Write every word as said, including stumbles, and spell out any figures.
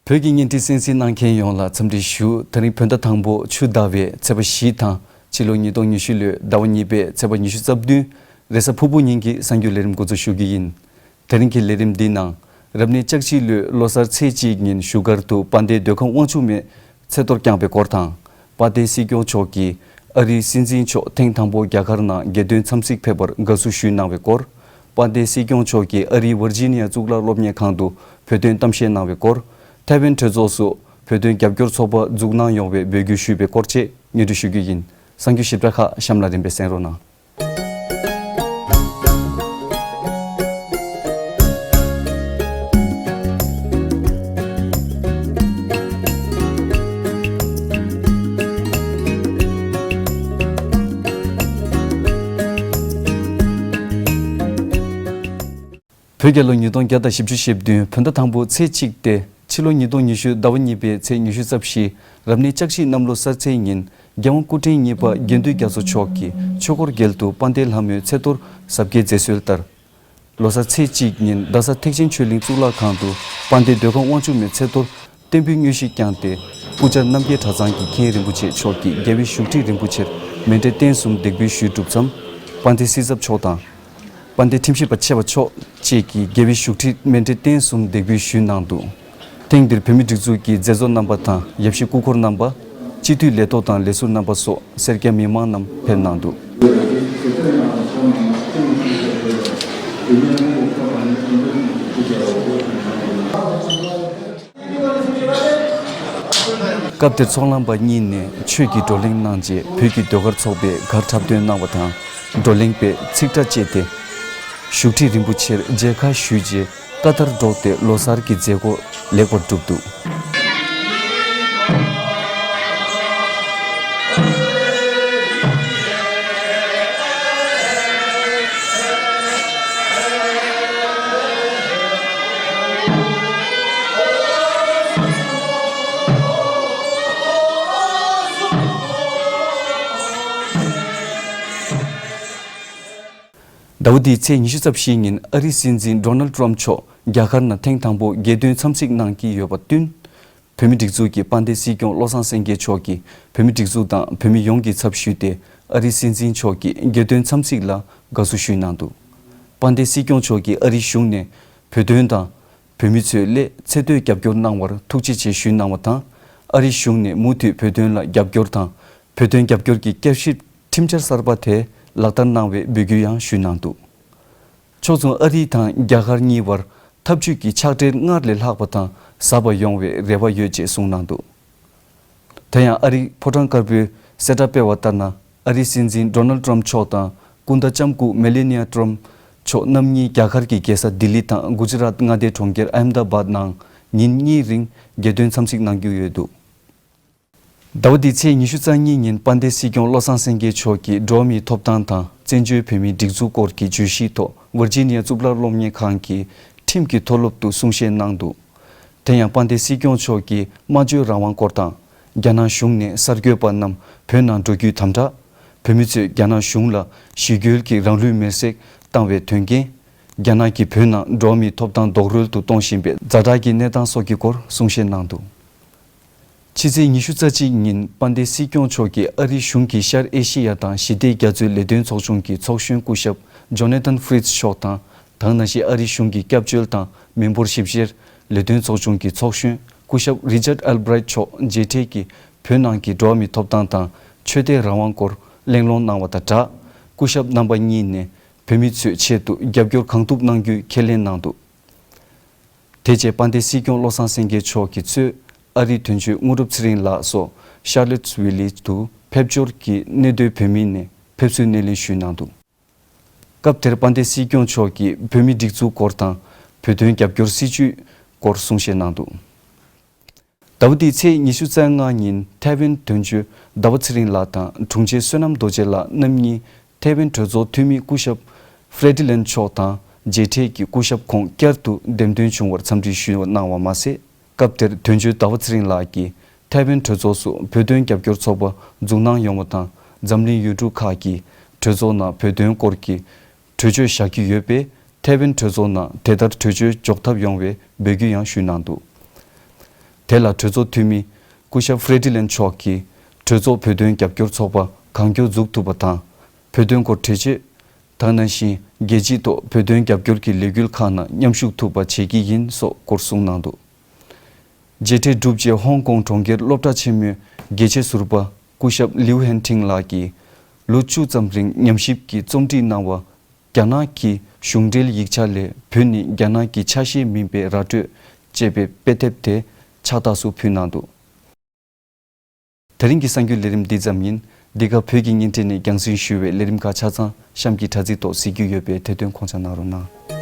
བོད་ཀྱི་བརྙན་འཕྲིན་གསན་གཟིགས་གནང་མཁན་ཡོངས་ལ་འཚམས་འདྲི་ཞུ། དེ་རིང་བོད་ཟླ་དང་པོ་ཆུ་ཟླ་བའི་ཚེས་པ་བཞི་དང་ཕྱི་ལོ་ཉིས་སྟོང་ཉི་ཤུ་ལོའི་ཟླ་བ་གཉིས་པའི་ཚེས་པ་ཉི་ཤུ་རྩ་བདུན་རེས་གཟའ་ཕུར་བུ་ཉིན་གྱི་གསར་འགྱུར་ལས་རིམ་འགོ་འཛུགས་ཞུ་གི་ཡིན། དེ་རིང་གི་ལས་རིམ་འདིའི་ནང་། རབ་གནས་ལྕགས་བྱི་ལོའི་ལོ་གསར་ཚེས་གཅིག་ཉིན་བཞུགས་སྒར་དུ་དཔལ་ལྡན་མདོས་ཁམས་དབང་ཕྱུག་མའི་ཚེ་གཏོར་བསྐྱངས་པའི་སྐོར་དང་། དཔལ་ལྡན་སྲིད་སྐྱོང་མཆོག་གིས་ཨ་རིའི་སྲིད་འཛིན་མཆོག་ཐེངས་དང་པོ་རྒྱ་གར་ནང་རྒྱལ་དོན་འཚམས་གཟིགས་ཕེབས་པར་དགའ་བསུ་ཞུས་གནང་བའི་སྐོར། དཔལ་ལྡན་སྲིད་སྐྱོང་མཆོག་གིས་ཨ་རིའི་ཝར་ཇི་ནི་ཡ་གཙུག་ལག་སློབ་གཉེར་ཁང་དུ་བོད་དོན་གཏམ་བཤད་གནང་བའི་སྐོར། ཐའེ་ཝན་གྲོས་ཚོགས་སུ་བོད་དོན་རྒྱབ་སྐྱོར་ཚོགས་པ་འཛུགས་གནང་ཡོང་བའི་འབོད་སྐུལ་ཞུས་པའི་སྐོར་བཅས་སྙན་སྒྲོན་ཞུ་རྒྱུ་ཡིན། གསར་འགྱུར་ཞིབ་ཕྲ་ཁག་གཤམ་ལ་རིམ་པས་གསན་རོགས་གནང་། བོད་རྒྱལ་ལོ་ཉིས་སྟོང་བརྒྱ་དང་བཞི་བཅུ་ཞེ་བདུན་བོད་ཟླ་དང་པོ་ཚེས་གཅིག་སྟེ། ཕྱི་ལོ་ཉིས་སྟོང་ཉི་ཤུ་ཟླ་བ་གཉིས་པའི་ཚེས་ཉི་ཤུ་རྩ་བཞི། རབ་གནས་ལྕགས་བྱི་གནམ་ལོ་གསར་ཚེས་ཉིན། རྒྱལ་དབང་སྐུ་ཕྲེང་གཉིས་པ་དགེ་འདུན་རྒྱ་མཚོ་མཆོག་གིས་ཆོས་འཁོར་རྒྱལ་དུ་དཔལ་ལྡན་ལྷ་མོའི་ཚེ་གཏོར་གཟབ་རྒྱས་མཛད་སྲོལ་ལྟར། ལོ་གསར་ཚེས་གཅིག་ཉིན་རྡ་ས་ཐེག་ཆེན་ཆོས་གླིང་གཙུག་ལག་ཁང་དུ་དཔལ་ལྡན་མདོས་ཁམས་དབང་ཕྱུག་མའི་ཚེ་གཏོར་བརྟན་པོའི་དངོས་གཞི་བསྐྱངས་ཏེ། སྐུ་བཅར་རྣམ་རྒྱལ་གྲྭ་ཚང་གི་མཁན་རིན་པོ་ཆེ་མཆོག་གིས་རྒྱལ་བའི་བཞུགས་ཁྲི་རིན་པོ་ཆེར་མཎྜལ་རྟེན་གསུམ་འདེགས་འབུལ་ཞུས་གྲུབ་མཚམས། དཔལ་ལྡན་སྲིད་ཚབ་མཆོག་དང་། དཔལ་ལྡན་ཁྲིམས་ཞིབ་པ་ཆེ་བ་མཆོག་བཅས་ཀྱིས་རྒྱལ་བའི་བཞུགས་ཁྲིར་མཎྜལ་རྟེན་གསུམ་འདེགས་འབུལ་ཞུས་གནང་འདུག། ཐེངས་འདིར་བོད་མིའི་སྒྲིག་འཛུགས་ཀྱི་མཛད་གཙོ་རྣམ་པ་དང་ཡབ་གཞིས་སྐུ་འཁོར་རྣམ་པ། སྤྱི་འཐུས་ལས་ཐོག་དང་ལས་ཟུར་རྣམ་པ་སོགས་སེར་སྐྱ་མི་མང་རྣམས་ཕེབས་གནང་འདུག། སྐབས་དེར་ཚོགས་ལངས་པ་གཉིས་ནས་ཆོས་ཀྱི་བགྲོ་གླེང་གནང་རྗེས། བོད་ཀྱི་ཟློས་གར་ཚོགས་པས་གར་འཁྲབ་སྟོན་གནང་བ་དང་། བགྲོ་གླེང་པས་ཚིག་ཕྲ་བཅད་དེ། བཞུགས་ཁྲི་རིན་པོ་ཆེར་མཇལ་ཁ་ཞུས་རྗེས། ཀ་ཐར་འགྲོ་སྟེ་ལོ་གསར་གྱི་མཛད་སྒོ་ལེགས་པར་གྲུབ་འདུག། ཟླ་བ་འདིའི་ཚེས་ཉི་ཤུ་རྩ་བཞི་ཉིན་ཨ་རིའི་སྲིད་འཛིན་ཌོ་ནལ་ཊམ་མཆོག་རྒྱ་གར་ནང་ཐེངས་དང་པོ་རྒྱལ་དོན་འཚམས་གཟིགས་གནང་གི་ཡོད་པར་བསྟུན། བོད་མིའི་སྒྲིག་འཛུགས་ཀྱི་དཔལ་ལྡན་སྲིད་སྐྱོང་བློ་བཟང་སེང་གེ་མཆོག་གིས་བོད་མིའི་སྒྲིག་འཛུགས་དང་བོད་མི་ཡོངས་ཀྱི་ཚབ་ཞུས་ཏེ། ཨ་རིའི་སྲིད་འཛིན་མཆོག་གི་རྒྱལ་དོན་འཚམས་གཟིགས་ལ་དགའ་བསུ་ཞུས་གནང་འདུག། དཔལ་ལྡན་སྲིད་སྐྱོང་མཆོག་གིས་ཨ་རིའི་གཞུང་ནས་བོད་དོན་དང་། བོད་མི་ཚོའི་སླད་ཚེ་སྟོད་རྒྱབ་སྐྱོར་གནང་བར་ཐུགས་རྗེ་ཆེ་ཞུས་གནང་བ་དང་། ཨ་རིའི་གཞུང་ནས་མུ་མཐུད་བོད་དོན་ལ་རྒྱབ་སྐྱོར་དང་། བོད་དོན་རྒྱབ་སྐྱོར་གྱི་བསྐྱར་ཞིབ་ཁྲིམས་འཆར་གསར་པ་དེ་ལག་བསྟར་གནང་བའི་འབོད་སྐུལ་ཡང་ཞུས་གནང་འདུག། ཕྱོགས་མཚུངས་ཨ་རི་དང་རྒྱ་གར་གཉིས་བར་འཐབ་ཇུས་ཀྱི་ཕྱག་སྦྲེལ་སྔར་ལས་ལྷག་པ་དང་ཟབ་པ་ཡོང་བའི་རེ་བ་ཡོད་ཅེས་གསུངས་གནང་འདུག། དེ་ཡང་ཨ་རིའི་ཕོ་བྲང་དཀར་པོའི་གསལ་བསྒྲགས་སྤེལ་བ་ལྟར་ན། ཨ་རིའི་སྲིད་འཛིན་ཌོ་ནལ་ཊམ་མཆོག་དང་སྐུ་ཟླ་ལྕམ་སྐུ་མེ་ལེ་ནི་ཡ་ཊམ་མཆོག་རྣམ་གཉིས་རྒྱ་གར་གྱི་རྒྱལ་ས་ལྡི་ལི་དང་གུ་ཇི་རཱཏ་མངའ་སྡེའི་གྲོང་ཁྱེར་ཨ་ཧམ་ད་བཱད་ནང་ཉིན་གཉིས་རིང་རྒྱལ་དོན་འཚམས་གཟིགས་གནང་རྒྱུ་ཡོད་འདུག། ཟླ་བ་འདིའི་ཚེས་ཉི་ཤུ་རྩ་གཉིས་ཉིན་དཔལ་ལྡན་སྲིད་སྐྱོང་བློ་བཟང་སེང་གེ་མཆོག་གིས་འགྲོ་བ་མིའི་ཐོབ་ཐང་དང་བཙན་བྱོལ་བོད་མིའི་སྒྲིག་འཛུགས་སྐོར་གྱི་བརྗོད་གཞིའི་ཐོག་ཝར་ཇི་ནི་ཡ་གཙུག་ལག་སློབ་གཉེར་ཁང་གི་ཁྲིམས་ཀྱི་མཐོ་སློབ་ཏུ་གསུང་བཤད་གནང་འདུག། དེ་ཡང་དཔལ་ལྡན་སྲིད་སྐྱོང་མཆོག་གིས་སྨྲ་བརྗོད་རང་དབང་སྐོར་དང་། རྒྱ་ནག་གཞུང་ནས་གསར་འགོད་པ་རྣམས་བོད་ནང་འགྲོ་རྒྱུའི་དམ་དྲག། བོད་མི་ཚོས་རྒྱ་ནག་གཞུང་ལ་ཞི་རྒོལ་གྱི་རང་ལུས་མེར་སྲེག་བཏང་བའི་དོན་རྐྱེན། རྒྱ་ནག་གིས་བོད་ནང་འགྲོ་བ་མིའི་ཐོབ་ཐང་རྡོག་རོལ་དུ་གཏོང་བཞིན་པའི་ཛ་དྲག་གི་གནས་སྟངས་སོགས་ཀྱི་སྐོར་གསུང་བཤད་གནང་འདུག། ཕྱི་ཚེས་ཉི་ཤུ་རྩ་གཅིག་ཉིན་དཔལ་ལྡན་སྲིད་སྐྱོང་མཆོག་གིས་ཨ་རིའི་གཞུང་གི་ཤར་ཨེ་ཤེ་ཡ་དང་ཞི་བདེ་རྒྱ་མཚོའི་ལས་དོན་ཚོགས་ཆུང་གི་ཚོགས་གཞོན་སྐུ་ཞབས་ཇོ་ནེ་ཐན་ཧྥི་རིད་མཆོག་དང་། དེ་ནང་བཞིན་ཨ་རིའི་གཞུང་གི་སྐྱབས་བཅོལ་དང་མི་འབོར་ཞིབ་བཤེར་ལས་དོན་ཚོགས་ཆུང་གི་ཚོགས་གཞོན་སྐུ་ཞབས་རི་ཅར་ཨལ་བྷི་རའིཊ་མཆོག་མཇལ་འཕྲད་ཀྱིས་བོད་ནང་གི་འགྲོ་བ་མིའི་ཐོབ་ཐང་དང་ཆོས་དད་རང་དབང་སྐོར་གླེང་སློང་གནང་བ་དང་སྦྲགས། སྐུ་ཞབས་རྣམ་པ་གཉིས་ནས་བོད་མི་ཚོའི་ཆེད་དུ་རྒྱབ་སྐྱོར་གང་ཐུབ་གནང་རྒྱུའི་ཁས་ལེན་གནང་འདུག། དེ་རྗེས་དཔལ་ལྡན་སྲིད་སྐྱོང་བློ་བཟང་སེང་གེ་མཆོག་གིས་གཙོས་ཨ་རིའི་དོན་གཅོད་དངོས་གྲུབ་ཚེ་རིང་ལགས་སོགས་ཤར་ལོ་ཊི་སི་ཝི་ལི་དུ་ཕེབས་འབྱོར་གྱིས་གནས་སྡོད་བོད་མི་ནས་ཕེབས་བསུའི་སྣེ་ལེན་ཞུས་གནང་འདུག། སྐབས་དེར་དཔལ་ལྡན་སྲིད་སྐྱོང་མཆོག་གིས་བོད་མིའི་སྒྲིག་འཛུགས་སྐོར་དང་བོད་དོན་རྒྱབ་སྐྱོར་སྲིད་བྱུས་སྐོར་གསུང་བཤད་གནང་འདུག། ཟླ་བ་འདིའི་ཚེས་ཉི་ཤུ་རྩ་ལྔ་ཉིན་ཐའེ་ཝན་དོན་གཅོད་ཟླ་བ་ཚེ་རིང་ལགས་དང་དྲུང་ཆེ་བསོད་ནམས་རྡོ་རྗེ་ལགས་རྣམ་གཉིས་ཐའེ་ཝན་གྲོས་ཚོགས་འཐུས་མི་སྐུ་ཞབས་ཧྥེ་ཌི་ལན་མཆོག་དང་མཇལ་འཕྲད་ཀྱིས་སྐུ་ཞབས་ཁོང་བསྐྱར་དུ་འདེམས་ཐོན་བྱུང་བར་འཚམས་འདྲི་ཞུས་གནང་བ་མ་ཟད། སྐབས་དེར་དོན་གཅོད་ཟླ་བ་ཚེ་རིང་ལགས་ཀྱིས་ཐའེ་ཝན་གྲོས་ཚོགས་སུ་བོད་དོན་རྒྱབ་སྐྱོར་ཚོགས་པ་འཛུགས་གནང་ཡོང་བ་དང་འཛམ་གླིང་ཡུལ་གྲུ་ཁག་གི་གྲོས་ཚོགས་ནང་བོད་དོན་སྐོར་གྱི་གྲོས་ཆོད་བཞག་རྒྱུ་ཡོད་པས། ཐའེ་ཝན་གྲོས་ཚོགས་ནང་དེ་ལྟར་གྲོས་ཆོད་འཇོག་ཐབས་ཡོང་བའི་འབོད་སྐུལ་ཡང་ཞུས་གནང་འདུག། དེ་ལ་གྲོས་ཚོགས་འཐུས་མི་སྐུ་ཞབས་ཧྥེ་ཌི་ལན་མཆོག་གིས་གྲོས་ཚོགས་བོད་དོན་རྒྱབ་སྐྱོར་ཚོགས་པ་གང་མགྱོགས་འཛུགས་ཐུབ་པ་དང་། བོད་དོན་སྐོར་གྲོས་ཆོད་དང་ནང་བཞིན་རྒྱལ་སྤྱིའི་ཐོག་བོད་དོན་རྒྱབ་སྐྱོར་གྱི་ལས་འགུལ་ཁག་ནང་མཉམ་ཞུགས་ཐུབ་པ་བྱེད་ཀྱི་ཡིན་སོགས་སྐོར་གསུངས་གནང་འདུག་མཇལ་འཕྲད་གྲུབ་རྗེས་ཧོང་ཀོང་གྲོང་ཁྱེར་སློབ་གྲྭ་ཆེན་མོའི་དགེ་ཆེ་ཟུར་པ་སྐུ་ཞབས་ལིའུ་ཧན་ཁྲིང་ལགས་ཀྱིས་ལོ་བཅུ་ཙམ་རིང་ཉམས་ཞིབ་ཀྱིས་རྩོམ་སྒྲིག་གནང་བ། རྒྱ་ནག་གི་གཞུང་འབྲེལ་ཡིག་ཆ་ལས་བོད་ནི་རྒྱ་ནག་གི་ཆ་ཤས་མིན་པའི་ར་སྤྲོད་ཅེས་པའི་དཔེ་དེབ་དེ་ཕྱག་རྟགས་སུ་ཕུལ་གནང་འདུག་དེ་རིང་གི་གསར་འགྱུར་ལས་རིམ་འདི་ཙམ་ཡིན། འདི་ག་བོད་ཀྱི་བརྙན་འཕྲིན་ནས་རྒྱང་སྲིང་ཞུ་བའི་ལས་རིམ་ཁག་ཆ་ཚང་གཤམ་གྱི་དྲ་ཚིགས་ཐོག་གཟིགས་རྒྱུ་ཡོད་པས་དེ་དོན་ཁོང་ཆ་གནང་རོགས་གནང་།